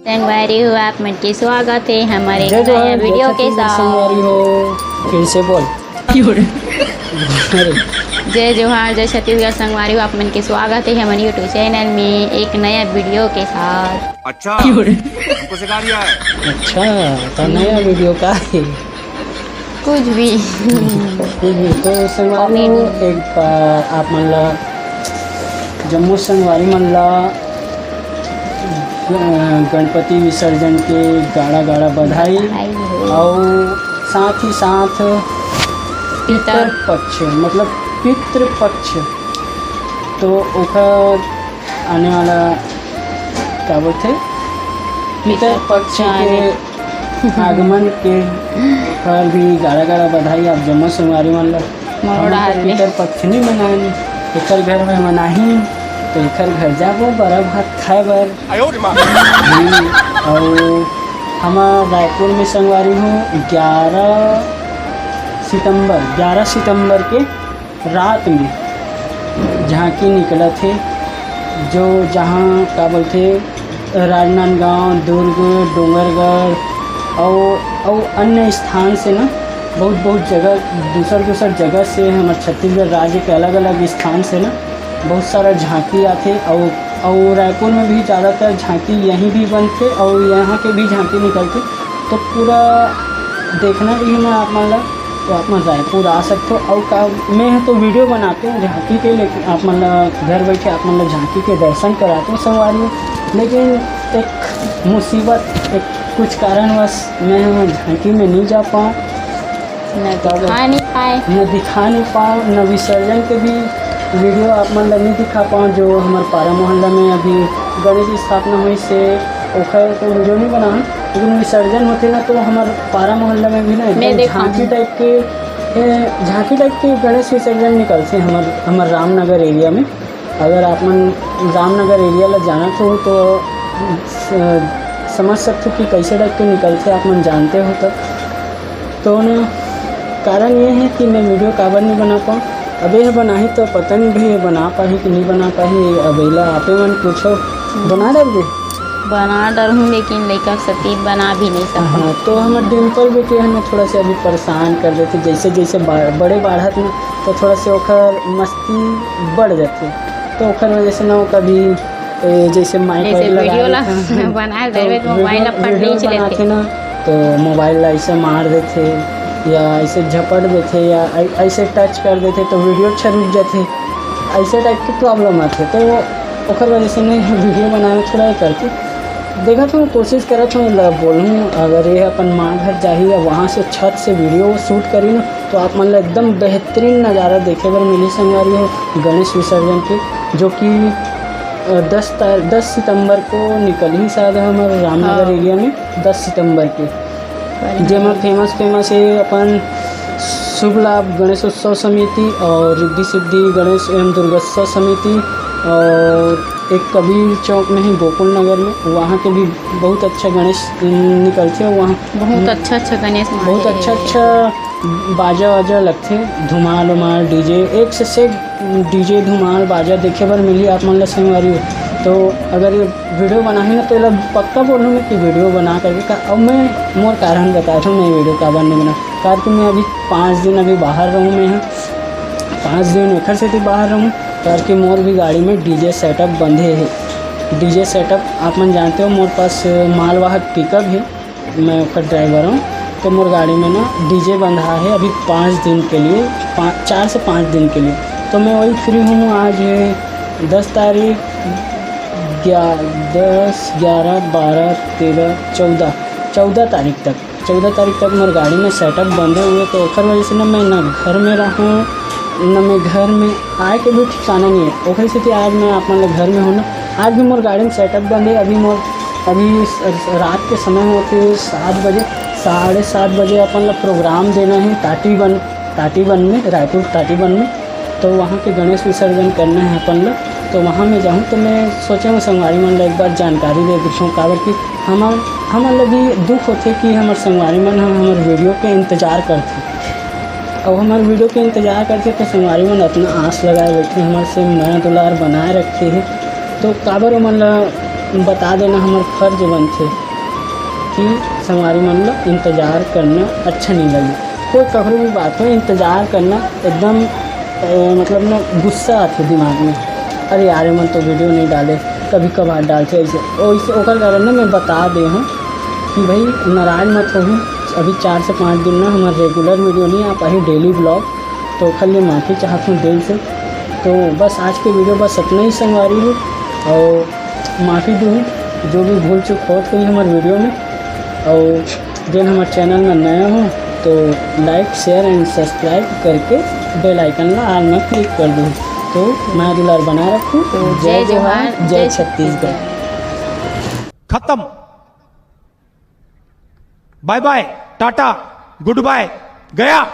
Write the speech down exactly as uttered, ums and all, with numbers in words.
संगवारी हो, आप मन के स्वागत हे हमर एक जय जोहार, नया जय वीडियो के छत्तीसगढ़ साथ। संगवारी हो, फिर से बोल। अरे। जय जोहार, जय छत्तीसगढ़ संगवारी हो, आप मन के स्वागत हे हमर YouTube चैनल में एक नया वीडियो के साथ। अच्छा, हमको सिखा रिया है। अच्छा, तो नया वीडियो का है? कुछ भी। कुछ भी। तो संगवारी हो, कॉमेडी। एक बार आप मन ला, जम्मो संगवारी मन ला, अ, गणपति विसर्जन के गाड़ा गाड़ा बधाई। बधाई हो। अउ साथ ही साथ पितर पितर पक्ष, मतलब पितृ पक्ष, तो ओकर आने वाला, का बोलथे, पितर पक्ष के आगमन के ओकर भी गाड़ा गाड़ा बधाई आप जम्मो संगवारी मन ला। मोरो हमन तो डाल दे। पितर पक्ष नहीं मनाएन, एकर घर में मनाही, तो एकर घर जाबो बरा भात खाए बर। आयो रे माँ। हम्म, अउ हमर रायपुर में संगवारी हो, ग्यारह सितंबर, ग्यारह सितंबर के रात में झांकी निकलत हे, जो जहाँ का बोलथे, राजनांदगांव, दुर्ग, डोंगरगढ़ अउ, अउ अन्य स्थान से ना, बहुत बहुत जगह, दूसर दूसर जगह से, हमर छत्तीसगढ़ राज्य के अलग अलग स्थान से ना बहुत सारा झांकी आथे। अउ, अउ रायपुर में भी ज़्यादातर झांकी यहीं भी बनथे अउ यहाँ के भी झांकी निकलथे। तो पूरा देखना रही ना आप मन ला, तो आप मन रायपुर आ सकते हो। अउ का, मैं ह तो वीडियो बनाते हूँ झांकी के, लेकिन आप मन ला घर बैठे आप मन ला झांकी के दर्शन कराते हूँ संगवारी हो। लेकिन एक मुसीबत, एक कुछ कारणवश मैं ह झांकी में नहीं जा पाऊँ। न तब दिखा नहीं पाए। न दिखा नहीं पाऊँ, न विसर्जन के भी वीडियो आप मन ला नहीं दिखा पाऊँ, जो हमर पारा मोहल्ला में अभी गणेश स्थापना होइस हे, ओखर तो वीडियो नहीं बनाऊँ। लेकिन विसर्जन होथे ना, तो हमर पारा मोहल्ला में भी ना मैं एकदम दिखाऊँ। झांकी टाइप के, ए, झांकी टाइप के गणेश विसर्जन निकलथे हमर, हमर रामनगर एरिया में। अगर आप मन रामनगर एरिया ला जानत हो तो स-, समझ सकते हो कि कैसे टाइप के निकलथे, आप मन जानते हो तो। तो ना, कारण ये है कि मैं वीडियो काबर नहीं बना पाऊँ। अब ये बनाही तो पता नहीं भैया बना पाही कि नहीं बना पाही, अब एला आपे मन पूछो, बना डाल दे। बना डरहूँ, लेकिन लइका सती बना भी नहीं सकूँ। हाँ, तो हमर डिम्पल बेटी है ना, थोड़ा सा अभी परेशान कर देथे, जैसे जैसे बा-, बड़े बाढ़त ना, तो थोड़ा से ओखर मस्ती बढ़ जाथे, तो ओखर वजह से ना वो कभी, ए, जैसे माइक जैसे वाइक लगा वीडियो ला लेथे, हाँ, बना तो देवे, तो मोबाइल वीडियो, ला पट वीडियो नहीं चलेथे। बनाथे ना, तो मोबाइल ला ऐसे मार देथे या ऐसे झपट देथे या ऐ-, ऐसे टच कर देथे, तो वीडियो अच्छा रुक जाथे। ऐसे टाइप के प्रॉब्लम आथे, तो ओकर वजह से मैं वीडियो बनाना थोड़ा ये करती। देखत हूँ, कोशिश करत हूँ, ला बोलूँ, अगर ये अपन माँ घर जाही या वहाँ से छत से वीडियो शूट करी ना, तो आप मन ला एकदम बेहतरीन नज़ारा देखे बर मिली संगवारी हो गणेश विसर्जन के, जो कि, अ, दस तार-, दस सितंबर को निकलही शायद हमारे रामनगर हाँ। एरिया में, दस सितंबर के। बढ़िया। जेमा फेमस, फेमस हे अपन शुभ लाभ गणेशोत्सव समिति और रिद्धि सिद्धि गणेश एवं दुर्गोत्सव समिति, और एक कबीर चौक में ही गोकुल नगर में, वहाँ के भी बहुत अच्छा गणेश निकलथे। वहाँ बहुत अच्छा अच्छा गणेश बहुत अच्छा अच्छा बाजा वाजा लगथे, धुमाल उमाल, डीजे, एक से एक डीजे धुमाल बाजा देखे बर मिली आप मन ला संगवारी हो। तो अगर ये वीडियो बनाही ना, तो एला पक्का बोलूँ मैं कि वीडियो बना करके का, अब मैं मोर कारण बताथों, मैं वीडियो काबर नहीं बना, कारण कि मैं अभी पाँच दिन अभी बाहर रहूँ, मैं ह पाँच दिन एखर सेती बाहर रहूँ, कारण कि मोर भी गाड़ी में डीजे सेटअप बंधे है। डीजे सेटअप आप मन जानते हो, मोर पास मालवाहक पिकअप है, मैं ओकर ड्राइवर हूँ। तो मोर गाड़ी में ना डीजे बंधा है अभी पाँच दिन के लिए, पाँच, चार से पाँच दिन के लिए। तो मैं वही फ्री हूँ, आज है दस तारीख, ग्या-, दस, ग्यारह, बारह, तेरह, चौदह, चौदह तारीख तक, चौदह तारीख तक मोर गाड़ी में सेटअप बंधे हुए, तो ओकर वजह से ना मैं ना घर में रहूँ, ना मैं घर में आए के भी ठिकाना नहीं है। ओकर सेती आज मैं आप मन ला घर में हूँ ना, आज भी मोर गाड़ी में सेटअप बंधे। अभी मोर, अभी स-, रात के समय होथे सात बजे, साढ़े सात बजे अपन ला प्रोग्राम देना है टाटीबंध, टाटीबंध में, रायपुर टाटीबंध में। तो वहाँ के गणेश विसर्जन करना है अपन ला, तो वहाँ मैं जाहूँ। तो मैं सोचे हूँ संगवारी मन ला एक बार जानकारी दे देथों, काबर कि हमर, हमन ला भी दुख होथे कि हमर संगवारी मन ह हमर वीडियो के इंतजार करथे। अब हमर वीडियो के इंतजार करथे तो संगवारी मन अतना आस लगाए बैठे, हमर से मया दुलार बनाए रखे हे, तो काबर ओमन ला बता देना हमर फर्ज बनथे कि संगवारी मन ल इंतजार करना अच्छा नहीं लगे। कोई ककरो भी बात हो, इंतजार करना एकदम, अ, मतलब ना, गुस्सा आथे दिमाग में, "अरे यार, एमन तो वीडियो नहीं डाले, कभी कभार डालथे ऐसे।" वैसे ओकर कारण ना मैं बता दे हूँ कि भाई, नाराज मत होहू। अभी चार से पाँच दिन ना हमर रेगुलर वीडियो नहीं आ पाही, डेली ब्लॉग, तो ओखर लिए माफ़ी चाहत हूँ दिल से। तो बस आज के वीडियो बस इतना ही संगवारी हो, और माफ़ी दूँ जो भी भूल चूक होत होही हमर वीडियो में। और जेन हमर चैनल में नया हो तो लाइक, शेयर एंड सब्सक्राइब करके बेल आइकन ला ऑल में क्लिक कर दूँ। तो मैं दुलार बना रखूँ। तो जय जय जोहार, जोहार, जय जय छत्तीसगढ़। छत्तीसगढ़। खत्म। बाय बाय, टाटा, गुड बाय, गया।